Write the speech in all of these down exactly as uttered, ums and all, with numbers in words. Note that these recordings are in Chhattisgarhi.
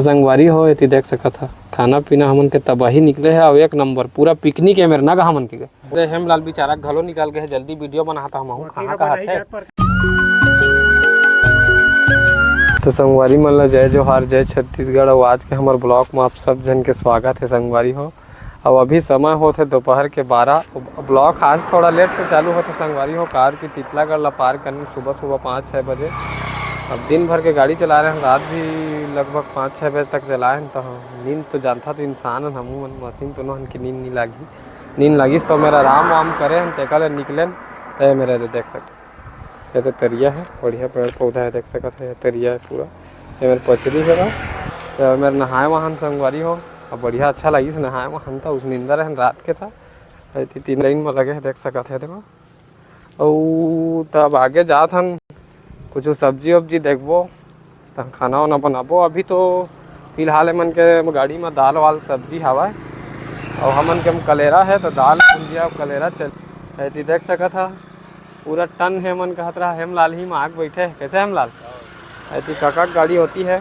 संगवारी हो, एती देख सकत ह, खाना पीना हमन के तबाही निकले हे, अउ एक नंबर पूरा पिकनिक ए मेर ना गा हमन के। अरे हेमलाल बेचारा घलो निकल गए हे, जल्दी वीडियो बनाता हम, हम कहाँ कहत हे। तो संगवारी मन ला जय जोहार, जय छत्तीसगढ़। अउ आज के हमर ब्लॉग में आप सब झन के स्वागत हे संगवारी हो। अब अभी समय होत हे दोपहर के बारह। ब्लॉग आज थोड़ा लेट से चालू होत हे संगवारी हो, कार की टिटलागढ़ ला पार करने सुबह सुबह पाँच छः बजे। अब दिन भर के गाड़ी चला रहे हैं, रात भी लगभग पाँच छः बजे तक चलाए हैं। तो नींद तो जानता तो इंसान हन, हमू मन मशीन तो नोहन की नींद नहीं लागी। नींद लागिस तो मेरा राम वाम करे हैं, तेका ले निकले हैं। तो ये मेरे देख सकते, ये तो तरिया है, बढ़िया पेड़ पौधा है, देख सकत है, ये तरिया है पूरा। ये मेरे पचरी है बा। तो मेरे नहाए वहान संगवारी हो, अब बढ़िया अच्छा लगिस नहाए वहान था, उस नींदर रहन रात के था। ये ती-, तीन लाइन में लगे है, देख सकत है, देखो। अउ तब आगे जात हन, कुछ सब्जी वब्जी देखबो, तब खाना वाना बनाबो। अभी तो फिलहाल एमन के गाड़ी में दाल वाल सब्जी हवय, अउ हमन के कलेरा है, तो दाल भुंजिया अउ कलेरा चल। एती देख सकत हा, पूरा टन हे, मन कहत रहा, हेमलाल ही में आग बैठे हे। कैसे हेमलाल? एती काका के गाड़ी होती है,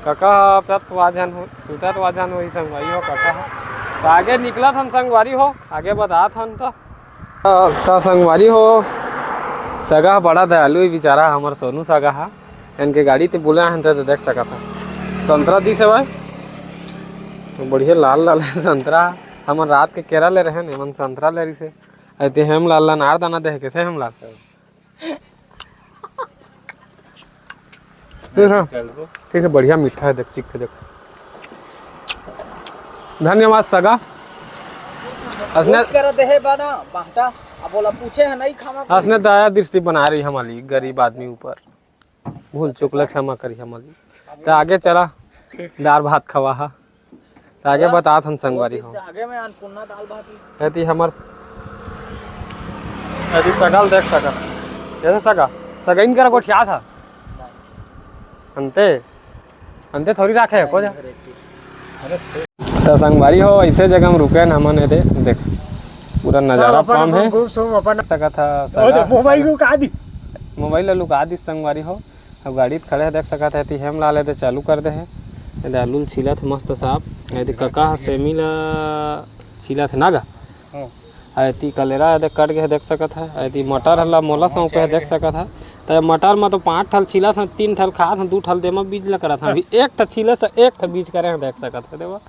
काका ह तत वाजन हो, सुतत वाजन होही संगवारी हो काका ह। तो आगे निकलत हन संगवारी हो, आगे बतात हन तो। त संगवारी हो, सगा ह बड़ा दयालु हे बेचारा, हमर सोनू सगा ह। एनके गाड़ी ते बुला हन त देख सकत ह, संतरा दिस हवय, तो बढ़िया लाल लाल संतरा। हमन रात के केरा ले रहेन, एमन संतरा ले रिसे। अरे ते हेमलाल ला नार दाना दे हे, कैसे हेमलाल? ठीक है, ठीक है, बढ़िया मीठा है, देख, चीख के देख। धन्यवाद सगा। असने पूछ कर दे हे बना, बांटा। अब बोला, पूछे है नहीं खावा। असने दया दृष्टि बना रही हमारी गरीब आदमी ऊपर। भूल चूक ला क्षमा करी हमारी। तो आगे चला, दार भात खवा हा। त आगे बतात हन संगवारी हो। आगे में अन्नपूर्णा दाल भात ही। एती हमर, एती सगा ल देख सकत। जैसे सगा, सगइन करा गोठियात ह। अंते, अंते थोड़ी राखे हे, को जा। त संगवारी हो, ऐसे जगह में रुके हन हमन, एदे देख, पूरा नजारा कम हे। सकत ह, सगा मोबाइल लुका दी, मोबाइल ला लुका दी संगवारी हो। अब गाड़ी त खड़े हे, देख सकत हे, एती हेमलाल एदे चालू कर दे हे। एदे आलू ल छीलत हे मस्त साफ। एती कका ह सेमी ल छीलत हे ना गा। हाँ। आ एती कलेरा एदे कट गे हे, देख सकत हे। एती मटर ला मोला सौंपे हे, देख सकत हे। त मटर म तो पाँच ठल छीलत हे, तीन ठल खात हे, दू ठल दे म बीज ल करत हे। अभी एक ठा छीले त एक ठा बीज करे हे, देख सकत हे, देवा।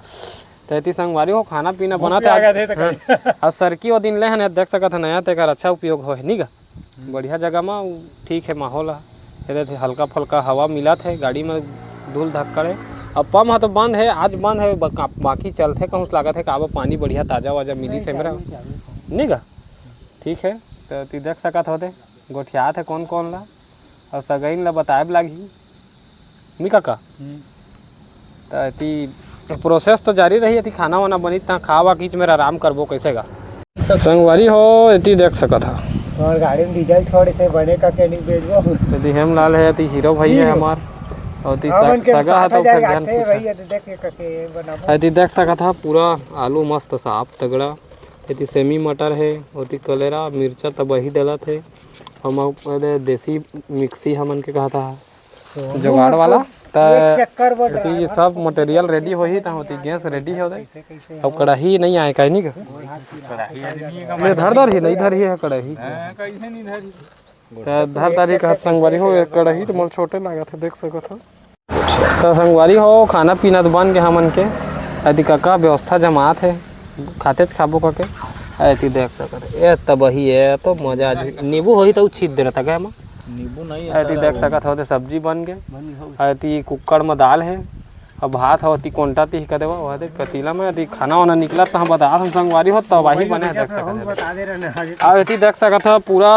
त एती संगवारी हो, खाना पीना बनत हे। हाँ। अउ सरकी ओ दिन ले हन, देख सकत हे, नया तेकर अच्छा उपयोग होय हे, नी गा? बढ़िया जगह म उ ठीक हे माहौल ह। एदे हल्का फुल्का हवा मिलत हे, गाड़ी म धूल धक्कड़ हे। अब पंप ह तो बंद हे, आज बंद हे, बा-, का-, बाकी चलथे कहूँ से लागत हे, काबर पानी बढ़िया ताजा वाजा मिली से मेरा। नी गा? ठीक हे, त ती देख सकत हो दे, गोठियात हे कौन कौन ला, अउ सगइन ला बताए ब लागही। मी काका? हम्म। त एती प्रोसेस तो जारी रही, एती खाना वाना बनी, त खावा के बीच में आराम करबो, कैसे गा? संगवारी हो, एती देख सकत हा। तोर गाड़ी में डीजल छोड़ के बने का के नहीं बेचबो। एती हेमलाल हे, एती हीरो भाई हे हीरो। हमार, अउ एती हाँ, स-, मन के सगा हा तो सात हजार फिर जान आते हैं पूछा। भाई, ये तो देख के कके बनाबो। एती देख सकत हा, पूरा आलू मस्त साफ तगड़ा। एती सेमी मटर हे, ओती कलेरा, मिर्चा तबाही डलत हे। हम अउ एदे देसी मिक्सी हमन के कहत हा। सोनू जुगाड़ वाला, त एक चक्कर बर एती ये सब मटेरियल रेडी होही, त होती गैस रेडी हो दे। कैसे, कैसे अउ हो? कड़ाही नहीं आए, काहे नहीं का? कड़ाही आदमी का ले धर धर ही, नहीं धर ही है कड़ाही। हाँ, कैसे नहीं धरी? त धर धर ही कहत संगवारी हो, एक कड़ाही तो मोर छोटे लागत है, देख सकत हो। त संगवारी हो, खाना पीना तो बन के हमन के, अदी का, का व्यवस्था जमात है, खातेच खाबो कके। एती देख सकत है, ए तबही है, तो मजा आ जाई। नींबू होही त उ छीट दे रहता का एमा? नींबू नहीं है, एती सारा देख वो सकत हो, ते सब्जी बन के। बन गई। एती कुकर में दाल है, अब भात हो, ती कोंटा ती कदे वो, वो दे पतीला में, एती खाना वाना निकला, त हम बता, हम संगवारी हो, तबाही बने है, देख सकत हो। बता दे रहे हैं, हाँ जी। अब एती देख सकत हो, पूरा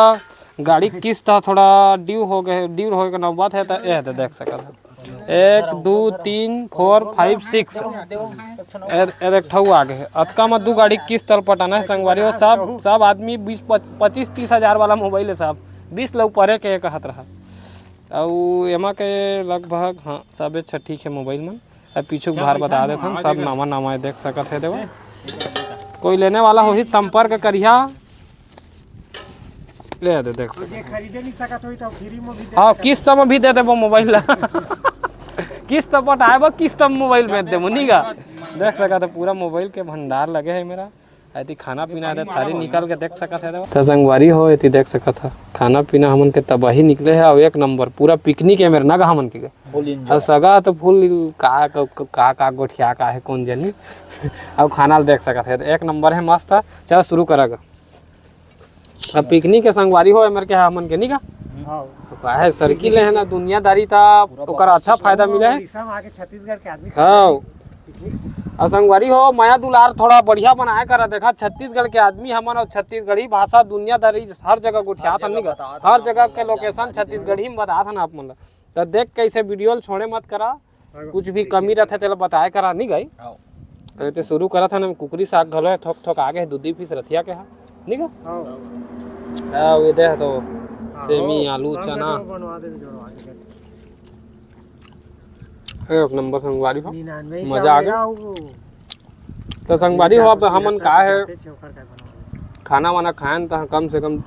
गाड़ी किस्त ह थोड़ा ड्यू हो गए, ड्यू होए के नौबत है, त ए दे देख सकत हो। एक, दू, तीन, four, five, six। ए, ए देख ठऊ आ गए। अतका में दू गाड़ी किस्त ल पटाना है संगवारी हो। सब, सब आदमी बीस, पच-, पच्चीस, तीस हजार वाला मोबाइल है सब। बीस ले ऊपरे के कहत रहा। अउ एमा के लगभग, हाँ, सबे छ ठीक है मोबाइल मन। अब पीछू के भार बता देथन, सब नावा नावा है, देख सकत है देवा। कोई लेने वाला होही त संपर्क करिहा। ले दे, देख सकत। जे खरीदे नहीं सकत होई तो फ्री में भी दे हाँ, सकत। किस्त में भी दे देबो मोबाइल ला। किस्त पटाए बर किस्त मोबाइल बेच देबो, नी गा? देख सकत हो, पूरा मोबाइल के भंडार लगे हे मेरा। एती खाना पीना हे, थारी निकाल के देख सकत हे। त संगवारी हो, एती देख सकत ह, खाना पीना हमन के तबाही निकले हे, अउ एक नंबर पूरा पिकनिक हे मेरा, ना गा हमन के। Full enjoy। अउ सगा तो फुल का, का, का, का गोठिया का हे, कोन जनी। अउ खाना ल देख सकत हे, एक नंबर हे, मस्त। चल शुरू करा गा। अब पिकनिक के संगवारी हो, एमर के हमन के नी गा? हाँ। तो काहे सर्किल हे ना, दुनियादारी ता ओकर अच्छा फायदा मिले हे। उड़ीसा में आके छत्तीसगढ़ के आदमी हाँ। पिकनिक से। अउ संगवारी हो, मया दुलार थोड़ा बढ़िया बनाए करा, देखा छत्तीसगढ़ के आदमी हमन अउ छत्तीसगढ़ी भाषा दुनियादारी हर जगह गोठियात हन, नी गा? हर जगह के location छत्तीसगढ़ी में बतात हन आप मन ला। त देख के इसे video ल छोड़े मत करा। कुछ भी कमी रथे तेला बताए करा, नी गा? हाँ। अरे ते शुरू करत हन, हम कुकरी साग घलो हे, थोक थोक आगे हे, दू दी piece रथिया के हा, नी गा? हाँ। हाँ, ये दे तो हाँ, सेमी, हो, आलू, सब चना। तो बनवा दे, जोड़वा के। एक नंबर संगवारी हो, निन्यानवे मजा आ गया। तो संगवारी हो, अब हमन का हे, खाना वाना खाएन त कम से कम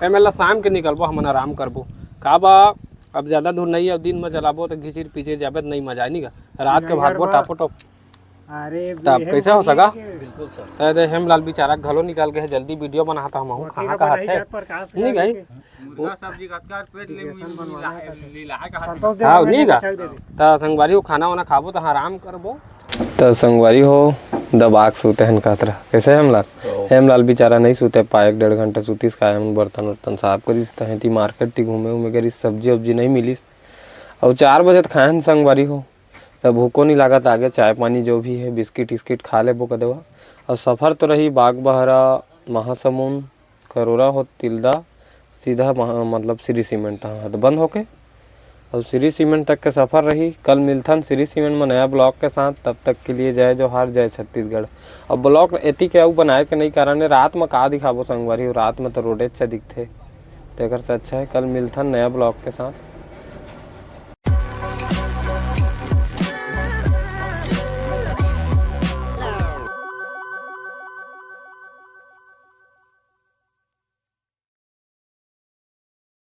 एमे ला शाम के निकलबो, हमन आराम करबो। का बा, अब ज्यादा दूर नहीं हे, अब दिन में चलाबो त घिचिर पिचिर जाबे त नहीं मजा आए, नी गा? रात के भागबो टापो टप। अरे त अब कैसे हो सगा? बिल्कुल सर। त दे हेमलाल बेचारा घलो निकल गए, जल्दी video बनाता हम, कहाँ कहाँ थे, नी गा? मुर्गा सब्जी कतका पेट ले मिल-, मिला है, लीला है कहाँ? हाँ, नी गा? त संगवारी हो, खाना वाना खाबो त आराम करबो। त संगवारी हो, दबा के सूते हन कहत रहा। कैसे हेमलाल? हेमलाल बेचारा नहीं सूते पाए, एक डेढ़ घंटा सूतिस, काय हमन बर्तन वर्तन साफ करिस, तहें ती market ती घूमे उमे गरिस, सब्जी वब्जी नहीं मिलिस। अउ चार बजे त खाए हन संगवारी हो, त भूखो नहीं लागत, आगे चाय पानी जो भी हे, बिस्किट इस्किट खा लेबो कदे वा। अउ सफर तो रही बागबहरा, महासमुंद, करोरा हो तिल्दा सीधा महा-, मतलब श्री सीमेंट तहाँ हद बंद होके, अउ श्री सीमेंट तक के सफर रही। कल मिलथन श्री सीमेंट में नया vlog के साथ, तब तक के लिए जय जोहार, जय छत्तीसगढ़। अब vlog एती के अउ बनाए के नहीं कारण हे, रात में का दिखाबो संगवारी हो, रात में तो रोडे अच्छा दिखथे, तेकर से अच्छा हे कल मिलथन नया vlog के साथ।